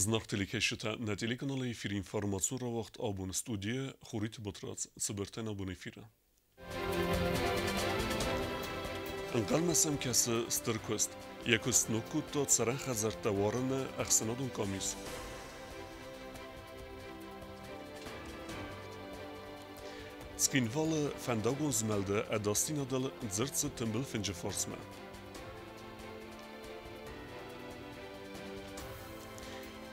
Зынаргъ телекӕсджытӕ, нӕ телеканалы эфиры информацион рауагъд абоны студийӕ Хуриты Батрадз, цыбыртӕн абоны эфиры. Ӕнхъӕлмӕ сӕм кӕсы стыр куыст. Йӕ куыст сног кодта цӕрӕн хӕдзӕрттӕ уарыны ӕхсӕнадон къамис. Цхинвалы фӕндагон змӕлды ӕдасдзинадыл дзырд цыд тымбыл фынджы фарсмӕ.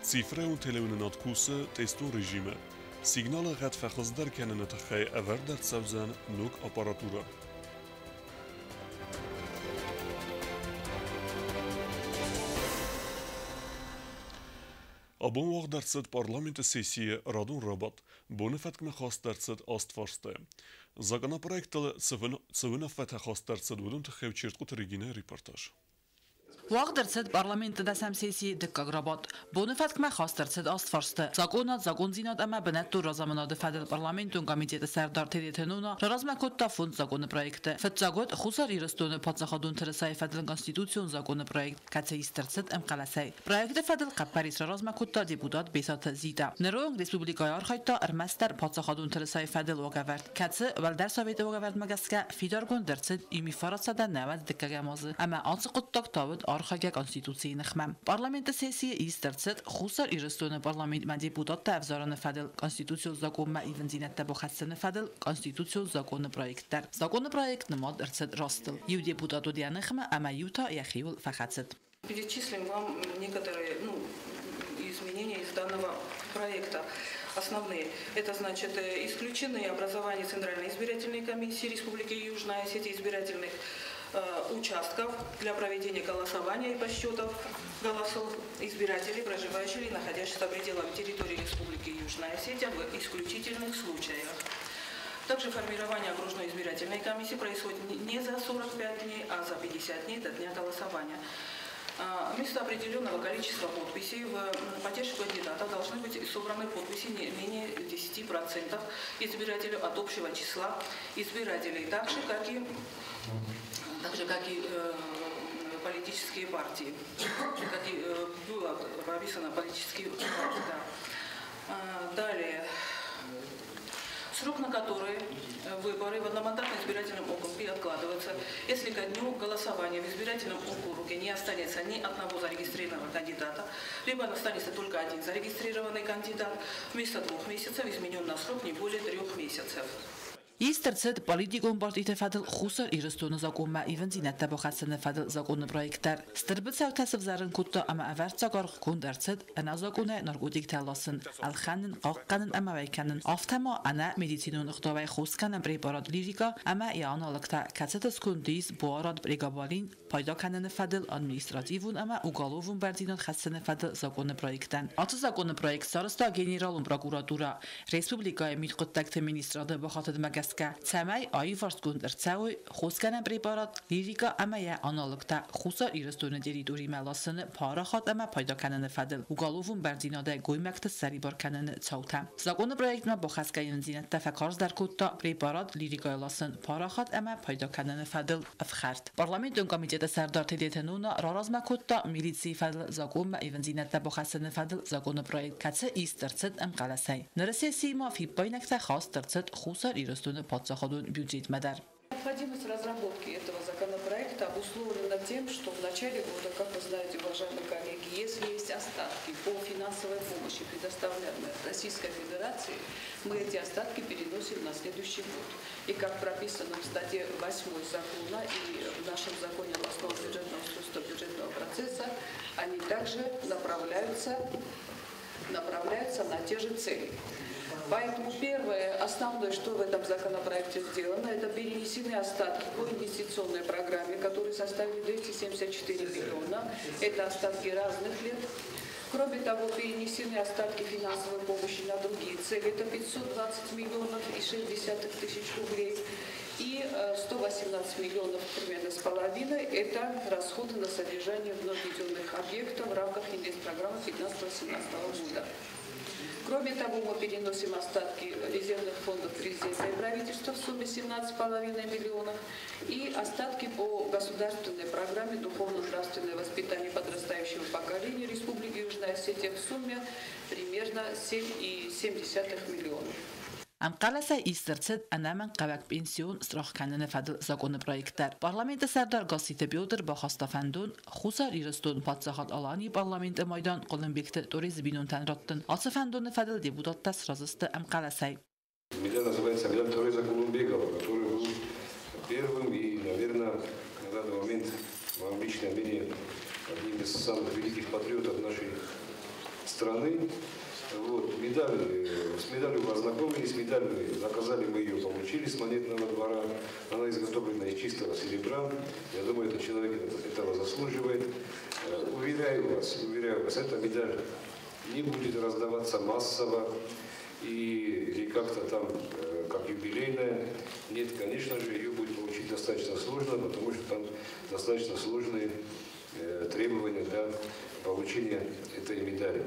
Цифрӕйон телеуынынад кусы тестон режимы. Сигналы гъӕд фӕхуыздӕр кӕныны тыххӕй ӕвӕрд ӕрцӕудзӕн ног аппаратурӕ. Абон уагъд ӕрцыд парламенты сессийы радон рабадт. Боны фӕткмӕ хаст ӕрцыд аст фарсты. Законопроектыл цы уынаффӕтӕ хаст ӕрцыд, уыдон тыххӕй Чертхъуты Регинӕйы репортаж. Уагъд ӕрцыд парламенты дӕсӕм сессийы дыккаг рабадт. Боны фӕткмӕ хаст ӕрцыд аст фарсты. Закъонад, закъондзинад ӕмӕ бынӕттон разамынады фӕдыл парламентон комитеты сӕрдар Тедеты Нуна раразмӕ кодта фондз закъоны проекты. Фыццаг уыд Хуссар Ирыстоны паддзахадон тырысайы фӕдыл конституцион закъоны проект, кӕцы ист ӕрцыд ӕмхъӕлӕсӕй. Проекты фӕдыл хъӕппӕрис раразмӕ кодта депутат Бесаты Зита. Ныры онг республикӕйы архайдта ӕрмӕстдӕр паддзахадон тырысайы фӕдыл уагӕвӕрд, кӕцы уӕлдӕр советы уагӕвӕрдмӕ гӕсгӕ фидаргонд ӕрцыд 1900 дыккӕгӕм азы ӕмӕ ацы хъуыддаг та уыд архайгӕ Конституцийы ныхмӕ. Парламенты сессийы ист ӕрцыд Хуссар Ирыстоны парламентмӕ депутаттӕ ӕвзарыны фӕдыл Конституцион закъонмӕ ивындзинӕдтӕ бахӕссыны фӕдыл Конституцион закъоны проект дӕр. Закъоны проект нымад ӕрцыд растыл. Иу депутат уыд йӕ ныхмӕ ӕмӕ иу та йӕхиуыл фӕхӕцыд. Перечислим вам некоторые, ну, изменения из данного проекта. Основные. Это значит исключены образование Центральной избирательной комиссии Республики Южная Осетия избирательных участков для проведения голосования и подсчетов голосов избирателей, проживающих или находящихся в пределах территории Республики Южная Осетия в исключительных случаях. Также формирование окружной избирательной комиссии происходит не за 45 дней, а за 50 дней до дня голосования. Вместо определенного количества подписей в поддержку кандидата должны быть собраны подписи не менее 10% избирателей от общего числа избирателей, так же, как и политические партии, как и было прописано политические партии. Да. Далее. Срок, на который выборы в одномандатном избирательном округе откладываются, если ко дню голосования в избирательном округе не останется ни одного зарегистрированного кандидата, либо останется только один зарегистрированный кандидат, вместо 2 месяцев изменен на срок не более 3 месяцев. Ист ӕрцыд политикон партиты фӕдыл Хуссар Ирыстоны закъонмӕ ивындзинӕдтӕ бахӕссыны фӕдыл закъоны проект дӕр. Стыр быцӕутӕ сывзӕрын кодта ӕмӕ ӕвӕрццаг аргъ конд ӕрцыд ӕнӕзакъонӕй наркотиктӕ ласын, ӕлхӕнын, хъахъхъӕнын ӕмӕ уӕй кӕнын, афтӕ ма ӕнӕ медицинон ӕгъдауӕй хосгӕнӕн препарат Лирика ӕмӕ йӕ аналогтӕ, кӕцыты сконды ис буарад прегабалин, пайда кӕныны фӕдыл административон ӕмӕ уголовон бӕрндзинад хӕссыны фӕдыл закъоны проектӕн. Ацы закъоны проект сарӕзта Генералон прокуратурӕ республикӕйы мидхъуыддӕгты министрады бахатыдмӕ гӕсгӕ, цӕмӕй аиварсгонд ӕрцӕуой хосгӕнӕн препарат Лирика ӕмӕ йӕ аналогтӕ Хуссар Ирыстоны территоримӕ ласыны, парахат ӕмӕ пайда кӕныны фӕдыл уголовон бӕрндзинадӕй гоймӕгты ссӕрибар кӕныны цаутӕ. Закъоны проектмӕ бахӕсгӕ ивындзинӕдтӕ фӕкарздӕр кодта препарат Лирикайы ласын, парахат ӕмӕ пайда кӕныны фӕдыл ӕфхӕрд. Парламентон комитеты сӕрдар Тедеты Нуна раразмӕ кодта милицийы фӕдыл закъонмӕ ивындзинӕдтӕ бахӕссыны фӕдыл закъоны проект, кӕцы ист ӕрцыд ӕмхъӕлӕсӕй. Ныры сессийы ма фиппаинӕгтӕ хаст ӕрцыд Хуссар Ирыстоны паддзахадон бюджетмӕ дӕр. Необходимость разработки этого законопроекта обусловлена тем, что в начале года, как вы знаете, уважаемые коллеги, если есть остатки по финансовой помощи, предоставляемой Российской Федерации, мы эти остатки переносим на следующий год. И как прописано в статье 8 закона и в нашем законе об основах бюджетного устройства бюджетного процесса, они также направляются на те же цели. Поэтому первое, основное, что в этом законопроекте сделано, это перенесены остатки по инвестиционной программе, которые составили 274 миллиона. Это остатки разных лет. Кроме того, перенесены остатки финансовой помощи на другие цели. Это 520 миллионов и 6 тысяч рублей. И 118 миллионов примерно с половиной – это расходы на содержание вновь введенных объектов в рамках инвестпрограммы 2015-2017 года. Кроме того, мы переносим остатки резервных фондов президента и правительства в сумме 17,5 миллионов и остатки по государственной программе духовно-нравственное воспитание подрастающего поколения Республики Южная Осетия в сумме примерно 7,7 миллионов. Ӕмхъӕлӕсӕй ист ӕрцыд ӕнӕмӕнгхъӕуӕг пенсион страх кӕныны фӕдыл законы проект дӕр. Парламенты сӕрдар Гасситы Петр бахаста фӕндон Хуссар Ирыстон Паддзахад Аланийы парламенты майдан Хъуылымбегты Торезы бинонтӕн раттын. Ацы фӕндоны фӕдыл депутаттӕ сразы сты ӕмхъӕлӕсӕй. Медаль называется медаль Тореза Кулумбегова, который был первым и, наверное, на данный момент, в моем личном мнении, одним из самых великих патриотов нашей страны. Вот, медаль, с медалью мы ознакомились, медаль мы заказали, мы ее получили с монетного двора. Она изготовлена из чистого серебра. Я думаю, этот человек этого заслуживает. Уверяю вас, эта медаль не будет раздаваться массово или как-то там, как юбилейная. Нет, конечно же, ее будет получить достаточно сложно, потому что там достаточно сложные требования для получения этой медали.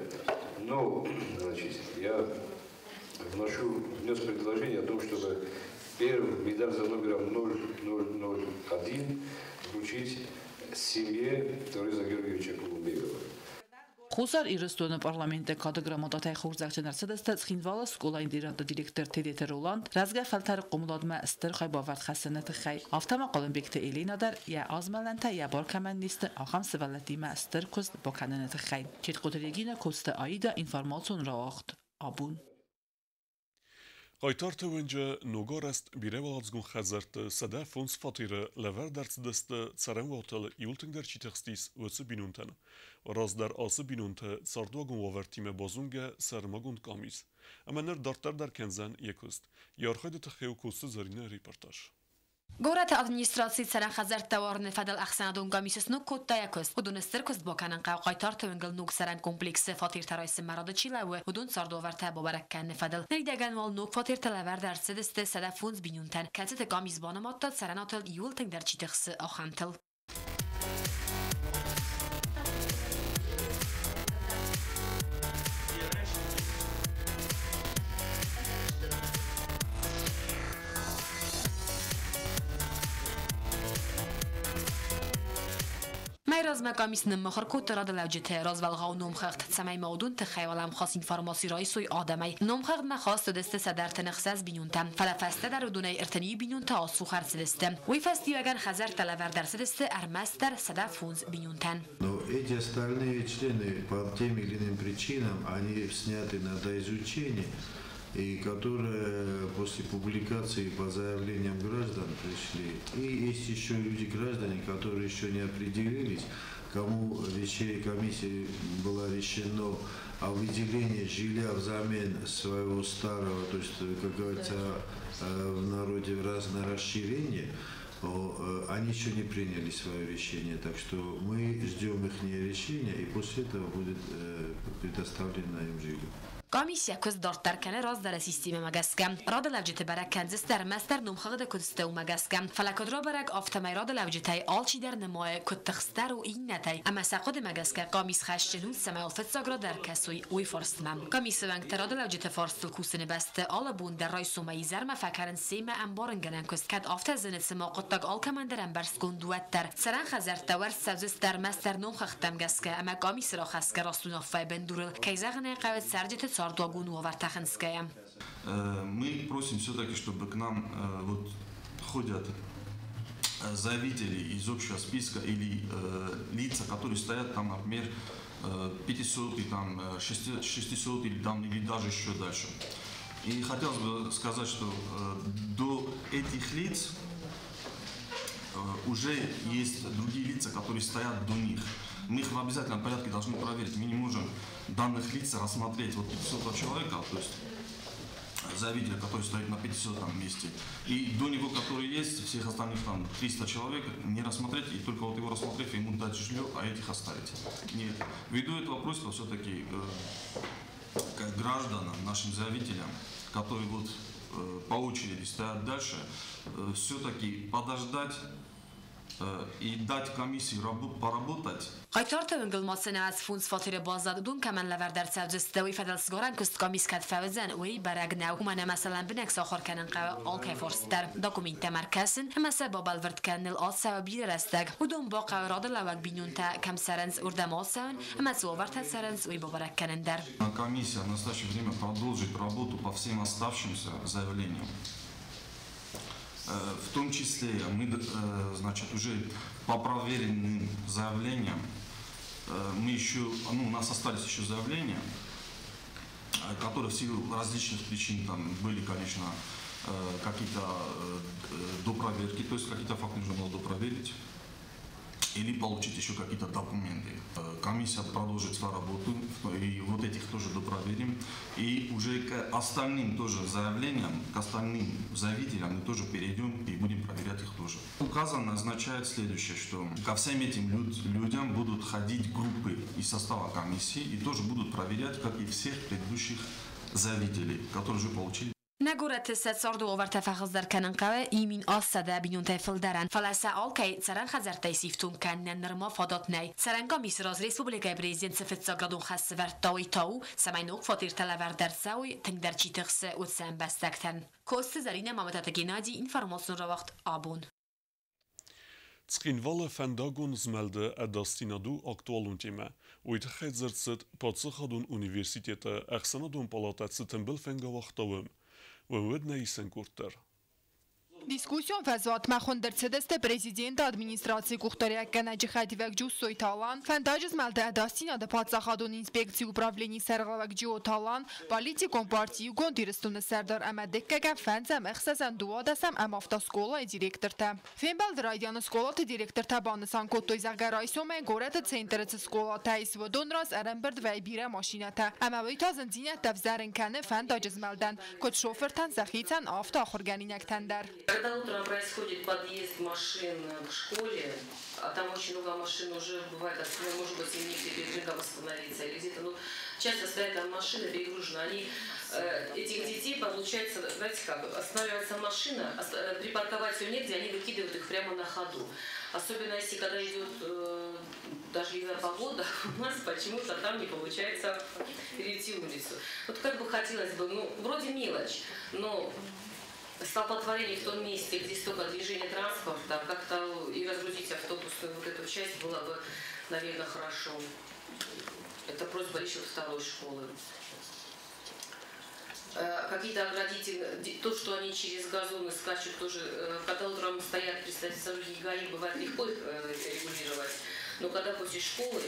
Но, значит, я внес предложение о том, чтобы первую медаль за номером 0001 вручить семье Тореза Георгиевича Кулумбегова. Хуссар Ирыстоны парламенты кады грамотатӕй хорзӕхджын ӕрцыдысты Цхинвалы скъола-интернаты директор Тедеты Роланд рӕзгӕ фӕлтӕры хъомыладмӕ стыр хайбавӕрд хӕссыны тыххӕй. Афтӕ ма Хъуылымбегты Еленӕ дӕр йӕ азмӕлӕнтӕ йӕ бар кӕмӕн не сты, ахӕм сывӕллӕттимӕ стыр куыст бакӕныны тыххӕй. Четкъоты Регинӕ, Коцты Аидӕ, информацион рауагъд Абон. Хъайтарты уынджы ногарӕзт бирӕуӕладзыгон хӕдзӕртты 105 фатеры лӕвӕрд ӕрцыдысты цӕрӕнуатыл иууыл тынгдӕр чи тыхстис, уыцы бинонтӕн. Раздӕр ацы бинонты цардуагон уавӕртимӕ базонгӕ сӕрмагонд къамис. Ӕмӕ ныр дарддӕр дӕр кӕндзӕн йӕ куыст. Йӕ архайды тыххӕй у Коцты Зӕринӕ репортаж. Горӕты администрацийы цӕрӕн хӕдзӕрттӕ уарыны фӕдыл ӕхсӕнадон къамис сног кодта йӕ куыст. Уыдоны стыр куыст бакӕнын хъӕуы Хъайтарты уынгыл ног цӕрӕн комплексы фатертӕ райсынмӕ рады чи лӕууы, уыдон цардуавӕртӕ бабӕрӕг кӕныны фӕдыл. Ныридӕгӕн уал ног фатертӕ лӕвӕрд ӕрцыдысты 105 бинонтӕн, кӕцыты къамис банымадта цӕрӕнуатыл иууыл тынгдӕр чи тыхсы, ахӕмтыл. Майразмӕ къамис ныммыхуыр кодта радылӕуджыты развӕлгъау номхыгъд, цӕмӕй ма уыдон тыххӕй уӕлӕмхас информаци райсой адӕмӕй. Номхыгъдмӕ хаст уыдысты 136 бинонтӕ, фӕлӕ фӕстӕдӕр уыдонӕй 31 бинонтӕ ацух ӕрцыдысты. Уый фӕстиуӕгӕн хӕдзӕрттӕ лӕвӕрд ӕрцыдысты ӕрмӕстдӕр 105 бинонтӕн. Но эти остальные члены по тем или иным причинам, они сняты на доизучение, и которые после публикации по заявлениям граждан пришли. И есть еще люди, граждане, которые еще не определились, кому вещей комиссии было решено о выделении жилья взамен своего старого, то есть, как говорится, в народе разное расширение, они еще не приняли свое решение, так что мы ждем их решения, и после этого будет предоставлено им жилье. Къамис йӕ куыст дарддӕр кӕны раздӕры системӕмӕ гӕсгӕ. Радылӕуджыты бӕрӕг кӕндзысты ӕрмӕстдӕр номхыгъды куысты уымӕ гӕсгӕ. Фӕлӕ куыд рабӕрӕг, афтӕмӕй радылӕуджытӕй алчидӕр нымайы, куыд тыхстдӕр у иннӕтӕй. Ӕмӕ сӕ хъуыдымӕ гӕсгӕ къамис хӕсджын у, цӕмӕй уал фыццаг рад ӕркӕсой уый фарстмӕ. Къамисы уӕнгтӕ радылӕуджыты фарстыл кусыны бӕсты алы бон дӕр райсомӕй изӕрмӕ фӕкӕнынц семӕ ӕмбарынгӕнӕн куыст. Кӕд афтӕ зыны, цыма хъуыддаг алкӕмӕн дӕр ӕмбӕрстгонд у, уӕддӕр. Цӕрӕн хӕдзӕрттӕ уӕрст цӕудзысты ӕрмӕстдӕр номхыгъдтӕм гӕсгӕ ӕмӕ къамисы рахӕсгӕ раст уынаффӕйы бындурыл. Кӕй зӕгъын ӕй хъӕуы, цӕрджыты цардуагон уавӕртӕ хынцгӕйӕ. Мы просим все-таки, чтобы к нам вот ходят заявители из общего списка или лица, которые стоят там, например, 500, там, 600 или, там, или даже еще дальше. И хотелось бы сказать, что до этих лиц уже есть другие лица, которые стоят до них. Мы их в обязательном порядке должны проверить. Мы не можем данных лиц рассмотреть вот 500 человека, то есть заявителя, который стоит на 500 месте, и до него, который есть, всех остальных там 300 человек, не рассмотреть, и только вот его рассмотрев, ему дать жилье, а этих оставить. Нет. Ввиду этого просьба все-таки к гражданам, нашим заявителям, которые вот по очереди стоят дальше, все-таки подождать И дать комиссии поработать. Хъайтарты уынгыл ма цы 95 фатеры баззад, уыдон кӕмӕн лӕвӕрд ӕрцӕудзысты, уый фӕдыл сгарӕн куыст къамис кӕд фӕуыдзӕн, уый бӕрӕг нӕу. Уымӕн ӕмӕ сӕ лӕмбынӕг сахуыр кӕнын хъӕуы алкӕй фарст дӕр. Документтӕм ӕркӕсын ӕмӕ сӕ бабӕлвырд кӕныныл ацӕуы бирӕ рӕстӕг. Уыдон бахъӕуы радылӕууӕг бинонтӕ кӕм цӕрынц, уырдӕм ацӕуын ӕмӕ цы уавӕртӕ цӕрынц, уый бабӕрӕг кӕнын дӕр. Комиссия в настоящее время продолжит работу по всем оставшимся заявлениям. В том числе мы, значит, уже по проверенным заявлениям, мы еще, ну, у нас остались еще заявления, которые в силу различных причин там были, конечно, какие-то допроверки, то есть какие-то факты нужно было допроверить или получить еще какие-то документы. Комиссия продолжит свою работу, и вот этих тоже допроверим. И уже к остальным тоже заявлениям, к остальным заявителям мы тоже перейдем и будем проверять их тоже. Указано означает следующее, что ко всем этим людям будут ходить группы из состава комиссии и тоже будут проверять, как и всех предыдущих заявителей, которые уже получили. Нӕ горӕты сӕ царды уавӕртӕ фӕхуыздӕр кӕнын хъӕуы 1700 бинонтӕй фылдӕрӕн, фӕлӕ сӕ алкӕй цӕрӕн хӕдзӕрттӕй сифтонг кӕнынӕн нырма фадат нӕй. Цӕрӕн къамисы раз республикӕйы президент цы фыццаградон хӕс сӕвӕрдта, уый та у, цӕмӕй ног фатертӕ лӕвӕрд ӕрцӕуой, тынгдӕр чи тыхсы, уыцы ӕмбӕстӕгтӕн. Коцты Зӕринӕ, Мамытаты Геннадий, информацион рауагъд «Абон». Цхинвалы фӕндагон змӕлды ӕдасдзинад у актуалон темӕ. Уый тыххӕй дзырд цыд паддзахадон университеты ӕхсӕнадон палатӕ цы тымбыл фынг ауагъта, уым. Уӕд нӕ исӕн къорд. Дискуссион фӕзуатмӕ хуынд ӕрцыдысты президенты администрацийы къухдариуӕггӕнӕджы хӕдивӕг Джуссойты Алан, фӕндаджы змӕлды ӕдасдзинады паддзахадон инспекцийы управленийы сӕргълӕууӕг Джиоты Алан, политикон парти Иугонд Ирыстоны сӕрдар ӕмӕ дыккӕгӕм, фӕндзӕм, ӕхсӕзӕм, дыууадӕсӕм ӕмӕ автоскъолайы директортӕ. Фембӕлды райдианы скъолаты директортӕ банысан кодтой, зӕгъгӕ, райсомӕй горӕты центры цы скъолатӕ ис, уыдон раз ӕрӕмбырд вӕййы бирӕ машинӕтӕ, ӕмӕ уый та зындзинӕдтӕ ӕвзӕрын кӕны фӕндаджы змӕлдӕн, куыд шофыртӕн сӕхицӕн, афтӕ ахуыргӕнинӕгтӕн дӕр. Когда утром происходит подъезд машин к школе, а там очень много машин уже бывает, может быть, им негде перед рынком остановиться или где-то, ну, часто стоят там машины перегружены, они, этих детей, получается, знаете как, останавливается машина, припарковать ее негде, они выкидывают их прямо на ходу. Особенно если когда идет дождливая погода, у нас почему-то там не получается перейти улицу. Вот как бы хотелось бы, ну, вроде мелочь, но столпотворение в том месте, где столько движения транспорта, как-то и разгрузить автобусную вот эту часть было бы, наверное, хорошо. Это просьба еще второй школы. Какие-то оградители, то, что они через газоны скачут, тоже, когда утром стоят, представьте, сотрудники ГАИ, бывает легко их регулировать, но когда после школы,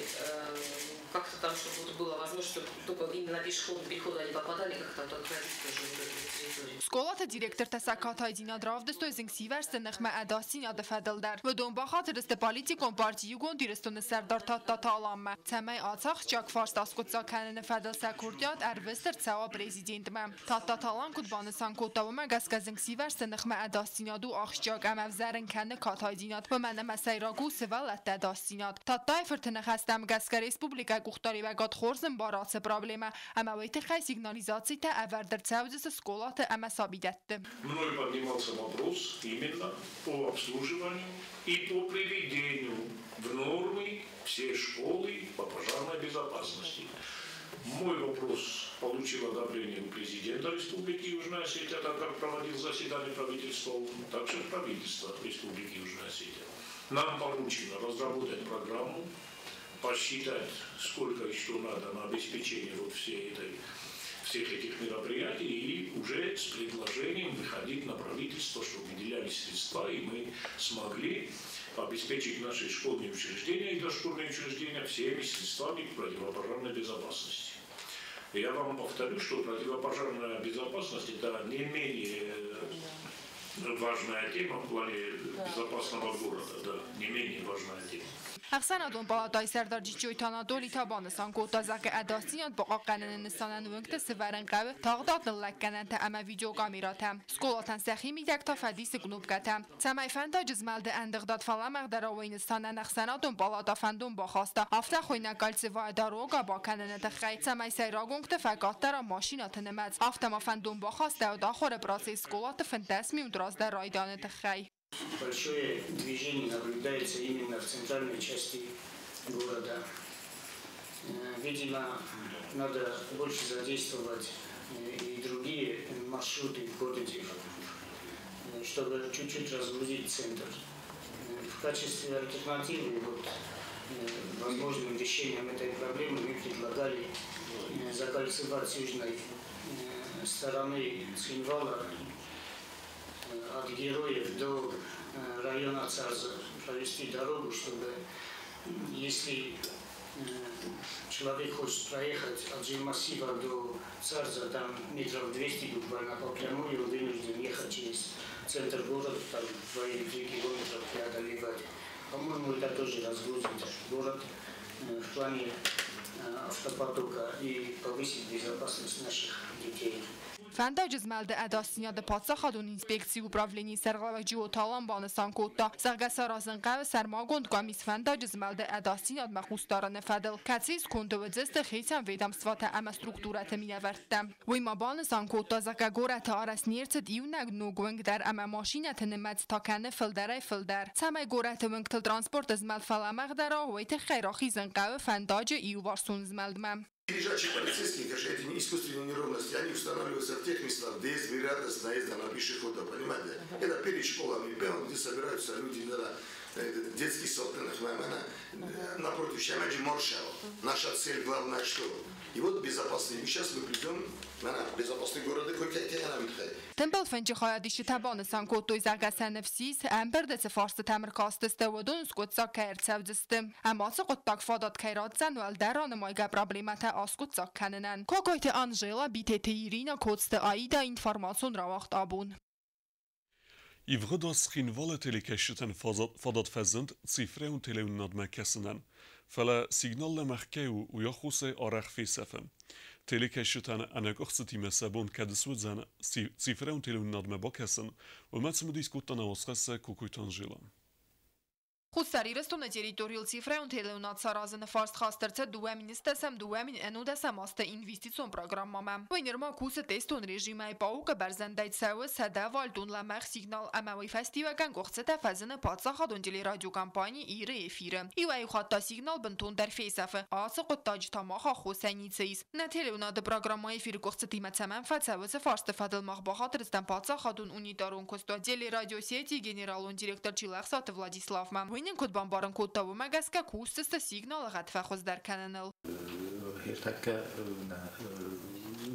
как-то там, чтобы вот было возможно, чтобы только именно на пешеходный переход они попадали, как-то вот оградить тоже вот эту территорию. Скъолаты директортӕ сӕ катайдзинад равдыстой зынгсивӕрзты ныхмӕ ӕдасдзинады фӕдыл дӕр. Уыдон бахатыдысты политикон парти Иугонд Ирыстоны сӕрдар Тадтаты Аланмӕ, цӕмӕй ацы ахсджиаг фарст аскъуыддзаг кӕныны фӕдыл сӕ курдиат ӕрвыст ӕрцӕуа президентмӕ. Тадтаты Алан куыд банысан кодта, уымӕ гӕсгӕ зынгсивӕрзты ныхмӕ ӕдасдзинад у ахсджиаг ӕмӕ ӕвзӕрын кӕны катайдзинад, уымӕн ӕмӕ сӕйраг у сывӕллӕтты ӕдасдзинад. Тадтайы фырты ныхӕстӕм гӕсгӕ республикӕйы къухдариуӕгад хорз ӕмбары ацы проблемӕ ӕмӕ уый тыххӕй сигнализацитӕ ӕвӕрд ӕрцӕудзысты скъолаты ӕмӕ сабидӕтты. Мной поднимался вопрос именно по обслуживанию и по приведению в нормы всей школы по пожарной безопасности. Мой вопрос получил одобрение у президента Республики Южная Осетия, так как проводил заседание правительства, также правительство Республики Южная Осетия. Нам поручено разработать программу, посчитать, сколько и что надо на обеспечение вот всех этих мероприятий и уже с предложением выходить на правительство, чтобы выделяли средства, и мы смогли обеспечить наши школьные учреждения и дошкольные учреждения всеми средствами противопожарной безопасности. Я вам повторю, что противопожарная безопасность – это не менее важная тема в плане безопасного города, да, не менее важная тема. Ӕхсӕнадон палатайы сӕрдар Джиджджойты Анатоли та банысан кодта, зӕгъгӕ, ӕдасдзинад бахъахъхъӕныны нысанӕн уынгты сӕвӕрын хъӕуы тагъдад ныллӕггӕнӕнтӕ ӕмӕ видеокамерӕтӕ. Скъолатӕн сӕхи мидӕг та фӕдисы кнопкӕтӕ. Цӕмӕй фӕндаджы змӕлды ӕндыгъдад фӕлӕмӕгъдӕр уа, уый нысанӕн ӕхсӕнадон палата фӕндон бахаста, афтӕ хуыйнӕг кольцевая дорога бакӕныны тыххӕй, цӕмӕй сӕйраг уынгты фӕкъаддӕр уа машинӕты нымӕц. Афтӕ ма фӕндон бахастӕуыд ахуыры процесс скъолаты 15 минут раздӕр райдайыны тыххӕй. Большое движение наблюдается именно в центральной части города. Видимо, надо больше задействовать и другие маршруты в городе, чтобы чуть-чуть разгрузить центр. В качестве альтернативы вот, возможным решением этой проблемы мы предлагали закольцевать с южной стороны Цхинвала от Героев до района Царза, провести дорогу, чтобы если человек хочет проехать от жилмассива до Царза, там метров 200 буквально по прямой, он вынужден ехать через центр города, там 2 или 3 километра преодолевать. По-моему, это тоже разгрузит город в плане автопотока и повысит безопасность наших детей. Фӕндаджы змӕлды ӕдасдзинады паддзахадон инспекцийы управленийы сӕргълӕууӕг Джиоты Алан банысан кодта, зӕгъгӕ, саразын хъӕуы сӕрмагонд къамис фӕндаджы змӕлды ӕдасдзинадмӕ хъусдарыны фӕдыл, кӕцыйы сконды уыдзысты хицӕн ведомствӕтӕ ӕмӕ структурӕты минӕвӕрттӕ. Уый ма банысан кодта, зӕгъгӕ, горӕты арӕзт не рцыд иунӕг ног уынг дӕр ӕмӕ машинӕты нымӕц та кӕны фылдӕрӕй-фылдӕр. Цӕмӕй горӕты уынгтыл транспорты змӕлд фӕлӕмӕгъдӕр уа, уый тыххӕй рахизын хъӕуы фӕндаджы иуварсон змӕлдмӕ. Лежачие полицейские, конечно, эти искусственные неровности, они устанавливаются в тех местах, где есть вероятность наезда на пешехода, понимаете? Это перед школами, прямо где собираются люди, да, детский сад, напротив Шамаджи Маршал. Наша цель главная что? И вот безопасный. Сейчас мы придем на безопасный город. Тымбыл фынджы хайадисджытӕ банысан кодтой, зӕгъгӕ, сӕ ныфс ис, ӕмбырды цы фарстытӕм ӕркастысты, уыдон скъуыддзаг кӕй ӕрцӕудзысты ӕмӕ ацы хъуыддаг фадат кӕй ратдзӕн уӕлдӕр ранымайгӕ проблемӕтӕ аскъуыддзаг кӕнынӕн. Кокойты Анжела, Битеты Ирина, Коцты Аида, информацион рауагъд Абон. Ивгъуыд аз Цхинвалы телекӕсджытӕн фадат фӕзынд цифрӕйон телеуынынадмӕ кӕсынӕн. Фӕлӕ сигнал лӕмӕгъ кӕй у, уый аххосӕй арӕх фесӕфы. Телекӕсджытӕн ӕнӕкъуыхцытимӕ сӕ бон кӕд суыдзӕн цифрӕйон телеуынынадмӕ бакӕсын, уымӕ цымыдис кодта нӕ уацхӕссӕг Кокойты Анжела. Хуссар Ирыстоны территорийыл цифрӕйон телеуынад саразыны фарст хаст ӕрцыд 2010-2011 азты инвестицион программӕмӕ. Уый нырма кусы тестон режимӕй, паука бӕрзӕндӕй цӕуы 100 вольтон лӕмӕгъ сигнал ӕмӕ уый фӕстиуӕгӕн къуыхцытӕ фӕзыны паддзахадон телерадиокомпани Иры эфиры. Иуӕй-иу хатт та сигнал бынтондӕр фесӕфы. Ацы хъуыддаджы та мах аххосӕй ницы ис. Нӕ телеуынады программӕ эфиры къуыхцытимӕ цӕмӕн фӕцӕуы, уыцы фарсты фӕдыл мах бахатырыстӕм паддзахадон унитарон куыстуат Телерадиосети-йы генералон директор Чилӕхсаты Владиславмӕ. Уый нын куыд бамбарын кодта, уымӕ гӕсгӕ кусдзысты сигналы гъӕд фӕхуыздӕр кӕныныл. Ӕртӕккӕ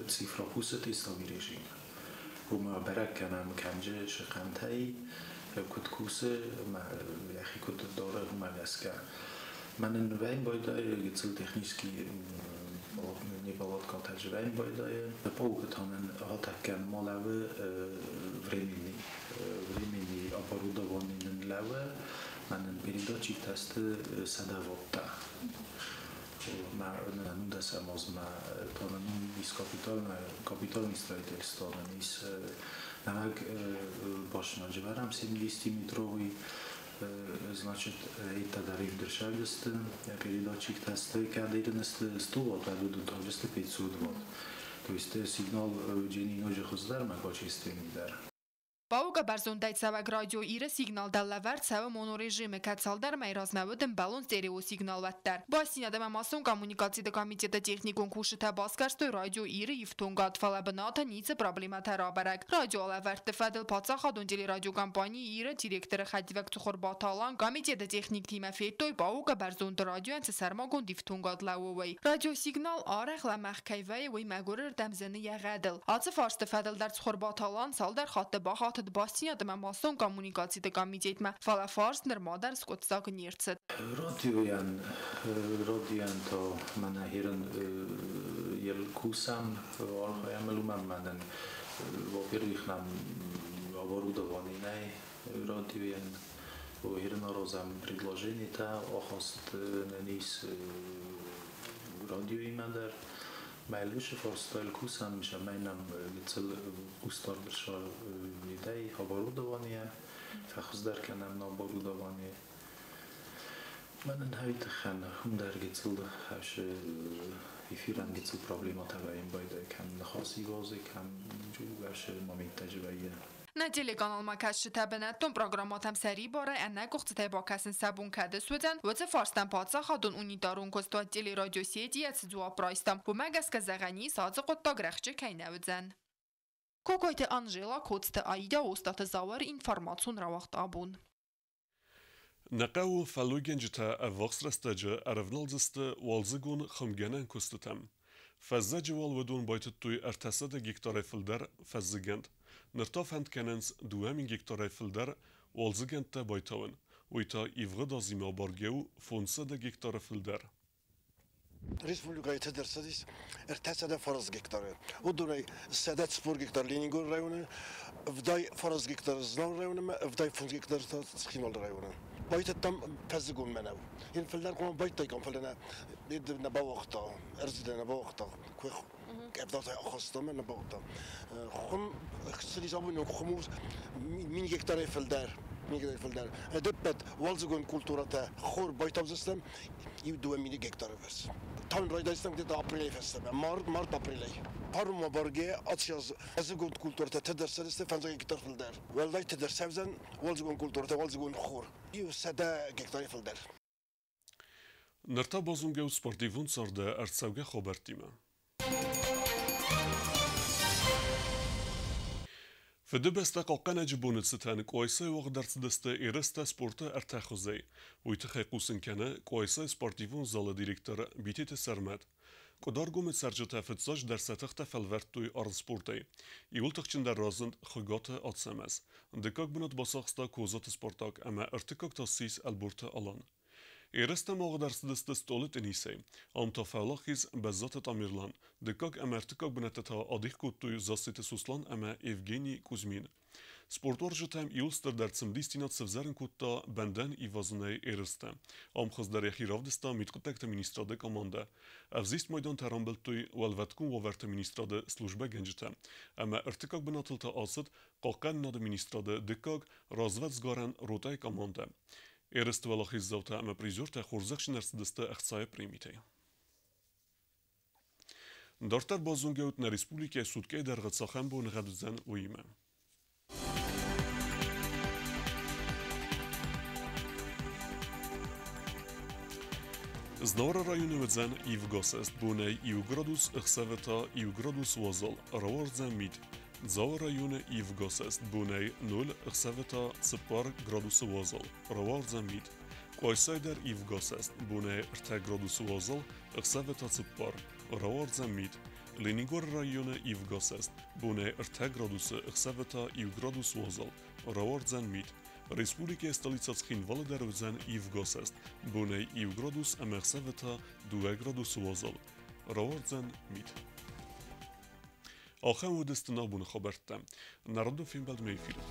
цифра кусы тестовый режим. Уымӕ бӕрӕг кӕнӕм кӕнджы сыхъӕнтӕй, куыд кусы, йӕхи куыд дары, уымӕ гӕсгӕ. Мӕнӕн вӕйн байдайы гыццыл технический неполадкатӕ вӕйн байдайы. Паукытанын гъатӕккӕ малӕвы временный временный оборудование нын лӕвы, мӕнӕн передатчик тесты 100 ватта. Нудӕсӕм азмӕ танын ис капитальный строительство ис нӕуӕг башня вӕрӕм 70-метровый, значит, это дарив дешевле передатчик тесты, когда 100 ватт, а 500 ватт. То есть сигнал день и ночь хуздӕр, ма качественный дӕр. Паука бӕрзондӕй цӕуӕг радио Иры сигнал дӕр лӕвӕрд цӕуы монорежимы, кӕд цалдӕр мӕй размӕ уыд ӕмбӕлон стереосигнал, уӕддӕр. Бастдзинад ӕмӕ массон коммуникациты комитеты техникон кусджытӕ басгӕрстой радио Иры ифтонгад, фӕлӕ бынаты ницы проблемӕтӕ рабӕрӕг. Радиоалӕвӕрдты фӕдыл паддзахадон телерадиокомпани Иры директоры хӕдивӕг Цыхуырбаты Алан комитеты техниктимӕ федтой, Паука бӕрзонды радиойӕн цы сӕрмагонд ифтонгад лӕууы, уый. Радиосигнал арӕх лӕмӕгъ кӕй вӕййы, уый мӕгуырырдӕм зыны йӕ гъӕдыл. Ацы фарсты фӕдыл дӕр Цыхуырбаты Алан цалдӕр хатты бахатыд бастдзинад ӕмӕ массон коммуникациты комитетмӕ, фӕлӕ фарст нырма дӕр скъуыддзаг не рцыд. Радиойӕн та мӕнӕ херын ел кусӕм, архайӕм уымӕн мӕнӕн, во-первых, нам оборудование нӕй радиойӕн, херын аразӕм предложениетӕ, ахаст нын ис радиоимӕ дӕр. Мӕлгусы фарстайыл кусӕм, цӕмӕй нӕм гыццыл хъусдард идей оборудование, фӕхуыздӕр кӕнӕм нӕ оборудование. Мӕнӕн хӕй тыххӕн хундӕр гыццыл хӕсы эфирӕн гыццыл проблематӕ вӕййын байдайы, кӕм ныхасы вазы, кӕм джугӕсы моменттӕ вӕййы. Нӕ телеканалмӕ кӕсджытӕ бынӕттон программӕтӕм сӕрибарӕй ӕнӕкъуыхцытӕй бакӕсын сӕ бон кӕд суыдзӕн, уыцы фарстӕн паддзахадон унитарон куыстуат телерадиосетийӕ цы дзуапп райста, уымӕ гӕсгӕ зӕгъӕн ис, ацы хъуыддаг рӕхджы кӕй нӕ уыдзӕн. Кокойты Анжела, Коцты Аида, Остъаты Зауыр, информацион рауагъд «Абон». Нӕ хъӕуы фӕллойгӕнджытӕ ӕввахс рӕстӕджы ӕрӕвналдзысты уалдзыгон хуымгӕнӕн куыстытӕм. Фӕззӕджы уал уыдон байтыдтой 300 гектарӕй фылдӕр фӕззыгӕнд. Ныр та фӕнд кӕнынц 2000 гектарӕй фылдӕр уалдзыгӕндтӕ байтауын. Уый та ивгъуыд азимӕ абаргӕ у 500 гектары фылдӕр. Республикӕйы тыд ӕрцыдис 309 гектары. Уыдонӕй 140 гектар Ленингоры районы, 75 гектар Знауыры районы ӕмӕ 75 гектар та Цхинвалы районы. Байтыдтам фӕззыгон мӕнӕу. Йын фылдӕр хъуамӕ байтыдтаиккам, фӕлӕ нӕ нӕ бауагъта, ӕрдз нӕ бауагъта. Къӕвдатӕ ахаста ӕмӕ нӕ бауагъта. Хуым цыдис абон хуым у 1000 гектарӕй фылдӕр. Фылдӕр. Ӕдӕппӕт уалдзыгон культурӕтӕ хор байтаудзыстӕм 1-2 мины гектары бӕрц. Тауын райдайдзыстӕм где-то апрелӕй фӕстӕмӕ, март-апрелӕй. Парума баргӕ ацы аз фӕззыгон культурӕтӕ тыд ӕрцыдысты 50 гектар фылдӕр. Уӕлдай тыд ӕрцӕудзӕн уалдзыгон культурӕтӕ, уалдзыгон хор. 100 гектарӕй фылдӕр. Ныр та базонгӕ ут спортивон царды ӕрцӕугӕ хабӕрттимӕ. Фыдыбӕстӕ хъахъхъӕнӕджы боны цытӕн Къуайсайы уагъд ӕрцыдысты ерыстӕ спорты ӕртӕ хуызӕй. Уый тыххӕй хъусын кӕны Къуайсайы спортивон залы директор Битеты Сӕрмӕт. Къуыдаргомы цӕрджытӕ фыццаджыдӕр сӕ тыхтӕ фӕлвӕрдтой армспортӕй. Иууыл тыхджындӕр разынд Хуыгаты Ацӕмӕз. Дыккаг бынат бацахста Козаты Спартак ӕмӕ ӕртыккаг та ссис Ӕлборты Алан. Ерыстӕм уагъд ӕрцыдысты стъолы теннисӕй. Ам та фӕуӕлахиз Бӕззаты Тамерлан. Дыккаг ӕмӕ ӕртыккаг бынӕттӕ та адих кодтой Зассеты Сослан ӕмӕ Евгений Кузьмин. Спортуарзджытӕм иууыл стырдӕр цымыдисдзинад сӕвзӕрын кодта бӕндӕн ивазынӕй ерыстӕ. Ам хуыздӕр йӕхи равдыста мидхъуыддӕгты министрады командӕ. Ӕвзист майдантӕ рамбылдтой уӕлвӕткон уавӕрты министрады службӕгӕнджытӕ. Ӕмӕ ӕртыккаг бынатыл та ацыд хъахъхъӕнынады министрады дыккаг развӕдсгарӕн ротӕйы командӕ. Ерысты уӕлахиздзаутӕ ӕмӕ призертӕ хорзӕхджын ӕрцыдысты ӕхцайы премитӕй. Дарддӕр базонгӕ ут нӕ республикӕйы суткӕйы дӕргъы цахӕм боныгъӕд уыдзӕн, уыимӕ. Знауыры районы уыдзӕн ивгӕсӕст бонӕй 1 градус, ӕхсӕвы та 1 градус уазал, рауардзӕн мит. Дзауы районы ивгӕсӕст бонӕй 0, ӕхсӕвы та 4 градусы уазал, рауардзӕн мит. Къуайсайы дӕр ивгӕсӕст бонӕй 3 градусы уазал, ӕхсӕвы та 4, рауардзӕн мит. Ленингоры районы ивгӕсӕст бонӕй 3 градусы, ӕхсӕвы та 1 градус уазал, рауардзӕн мит. Республикӕйы столицӕ Цхинвалы дӕр уыдзӕн ивгӕсӕст бонӕй 1 градус ӕмӕ ӕхсӕвы та 2 градусы уазал, рауардзӕн мит. Ахӕм уыдысты нӕ абоны хабӕрттӕ. Народон фембӕлдмӕ эфиры.